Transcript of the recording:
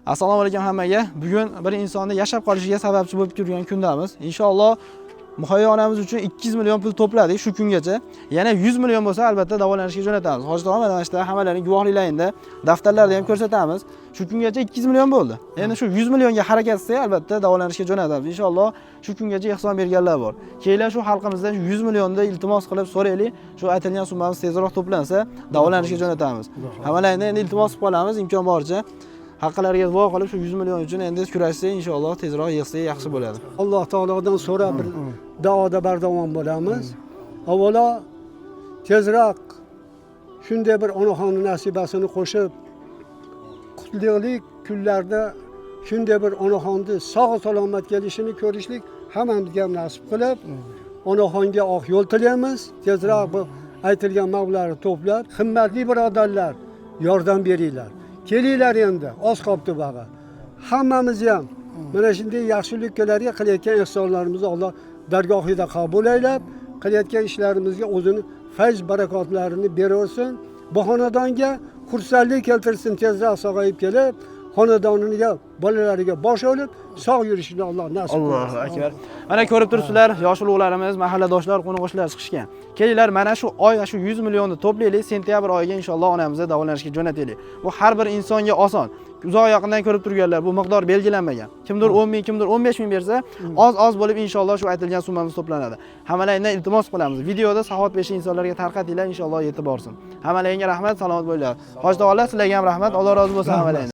Assalomu alaykum hammaga. Bugun bir insonni yashab qolishiga sababchi bo'lib turgan kundamiz. Inshaalloh Muhayyo onamiz uchun 200 million pul to'pladik shu kungacha. Yana 100 million bo'lsa, albatta davolanishga jo'natamiz. Hoji tog'a, mana shu hammalaring guvohliklarida daftarlarda ham ko'rsatamiz. Shu kungacha 200 million bo'ldi. Endi shu 100 millionga harakat qilsak, albatta davolanishga jo'natamiz. Inshaalloh shu kungacha ehson berganlar bor. Kelinglar, shu xalqimizdan shu 100 millionni iltimos qilib so'raylik. Shu aytilgan summamiz tezroq to'plansa, davolanishga jo'natamiz. Hammalaringdan endi iltimos qilib qolamiz, imkon boricha haqqilariga duo qilib, shu 100 million uchun endi kurashsak, inshaalloh tezroq yig'sak yaxshi bo'ladi. Alloh taolodan so'rab bir duoda bardavom bo'lamiz. Avvalo tezroq shunday bir onaxonni nasibasini qo'shib, qutlug'lik kunlarda shunday bir onaxonni sog' salomat kelishini ko'rishlik hammamizga ham nasib qilib, onaxonga oq yo'l tilaymiz. Tezroq bu aytilgan mablag'ni to'plab, himmatli birodarlar, yordam beringlar. Kelinglar, endi oz qolibdi bag'i. Hammamiz ham mana shunday yaxshiliklarga qilayotgan ehsonlarimizni Alloh dargohida qabul aylab, qilayotgan ishlarimizga o'zini fayz barakotlarini beraversin. Bu xonadonga xursandlik keltirsin, tezroq sog'ayib kelib, xonadoniga, bolalariga bosh olib, sog' yurishini Alloh nasib qilsin. Allohu akbar. Mana ko'rib turibsizlar, yosh ulug'larimiz, mahalladoshlar, qo'ni-qo'shnilar chiqishgan. Kelinglar, mana shu oy, shu 100 millionni to'playlik, sentyabr oyiga inshaalloh onamizni davolanishga jo'nataylik. Bu har bir insonga oson. Uzoq yaqindan ko'rib turganlar, bu miqdor belgilanmagan. Kimdir 10 ming, kimdir 15 ming bersa, oz-oz bo'lib inshaalloh shu aytilgan summamiz to'planadi. Hammalaringdan iltimos qilamiz. Videoda saxovat beshi insonlarga tarqatinglar, inshaalloh yetib borsin. Hammalaringga rahmat, salomat bo'linglar. Hoji tog'alar, sizlarga ham rahmat. Alloh rozi bo'lsin hammalaringdan.